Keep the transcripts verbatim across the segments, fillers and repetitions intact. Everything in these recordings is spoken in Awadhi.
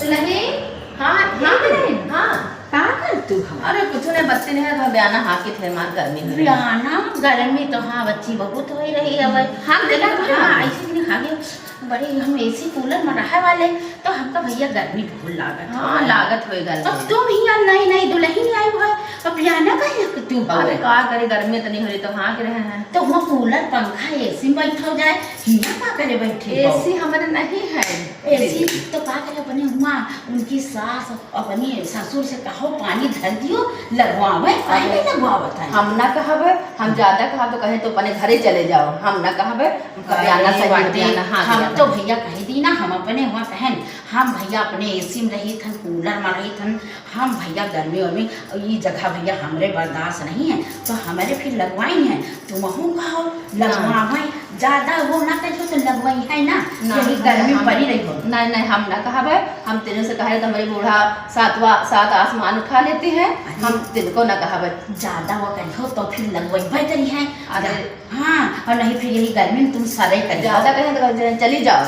नहीं। हाँ, हाँ, ए, दुलहिन, हाँ। का करत हौ? अरे, कुछ नहीं, बच्ची नहीं है, तो बयाना हाँकित है, मार गर्मी हो रही। बयाना गर्मी तो, हाँ, बच्ची बहुत होइ रही है भाई। हाँ, देखा तो, हाँ, हाँ। ऐसे नहीं हाँके, बड़े हम AC cooler में रहे वाले, तो हमका भैया गर्मी बहुत लागत है। हाँ, लागत होई गर्मी। अब तुम ही अब नई नई दुलहिन आई हो, अब बयाना का हाँकत हौ? अरे, का करे, गर्मी इतनी हो रही, तो हाँक रहे हैं। तो हुआँ cooler, पंखा, AC में बैठो जाए, हियाँ का करे बैठे हो? AC हमरे नहीं है। AC तो का करे, अपने हुआँ उनकी सास अपने ससुर से कहो, पानी धर दियो, लगवावे, काहे अरे, नहीं लगवावत है? हम ना कहबे, हम ज्यादा कहब तो कहे तो अपने घरे चले जाओ, हम ना कहबे, हम कबे आना अरे सही, बाटे, कबे आना, हाँ, हम ज्यादा। तो भैया कह दी ना, हम अपने हुआँ कहन, हम भैया अपने AC में रहित हन, cooler में रहित हन, हम भैया गर्मी वर्मी, ई जगह भैया हमरे बर्दाश्त नहीं है, तो हमरे फिर लगवाई है, तुमहू कहो, ना। लगवावे, ज्यादा वो ना करियो तो लगवाई है ना, ना, यही ना, गर्मी हम, पड़ी रही हो। नहीं, नहीं, हम ना कहबे, हम तेरे से कहे तो हमरे बूढ़ा सातवा, सात आसमान उठा लेती है, अरे। हम तिनको ना कहबे। ज्यादा वो करियो तो फिर लगवाई करी है। अरे। हाँ, और नहीं फिर यही गर्मी में तुम सरे करियो। ज्यादा कहे तो कहे, चली जाओ,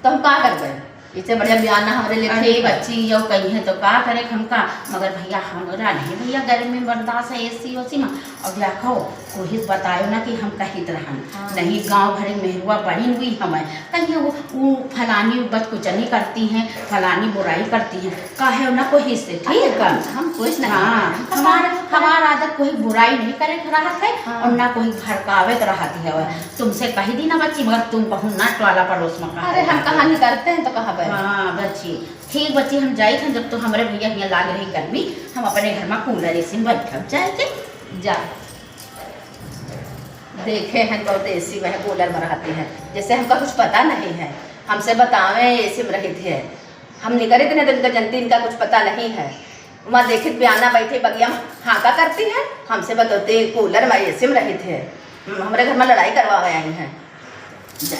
तो हम का करबे? इसे बढ़िया बयाना हमरे लिए अरे ठीक है। बच्ची, यो कही है तो का करे हमका, मगर भैया हमरा नहीं भैया गर्मी में बर्दाश्त है AC ओसी में। अब देखो, कोई बतायो ना कि हम कहित रहन। हाँ। नहीं, गाँव भरे मेहरुआ बहिन हुई हमें, कहिए वो, वो फलानी बदकुचनी करती हैं, फलानी बुराई करती हैं, कहे ना कोई से, ठीक है? हम, हम कुछ नहीं हाँ, करते। हमार, हमार आदत कोई बुराई नहीं करे के रहत है हाँ। और ना कोई भड़कावे के रहत है। हाँ। तुमसे कही दी ना बच्ची, मगर तुम कहूँ ना टोला पड़ोस में कहा अरे, हम जाके। कहाँ नहीं करते हैं तो कहाँ पर? हाँ बच्ची, ठीक बच्ची, हम जाइत हन, जब तो हमरे भैया हियाँ लाग रही गर्मी, हम अपने घर में cooler AC में बैठब जाए के। जा। देखे हैं तो AC में है, cooler में रहती है, जैसे हमका कुछ पता नहीं है, हमसे बतावे AC में रहित है, हम निकरित नहीं तो इनका जनती, इनका कुछ पता नहीं है। वहाँ देखित बयाना बैठे बगिया में हाँका करती है, हमसे बतौते cooler में AC में रहित है, हम-, हमरे घर में लड़ाई करवावे आई हैं। जा।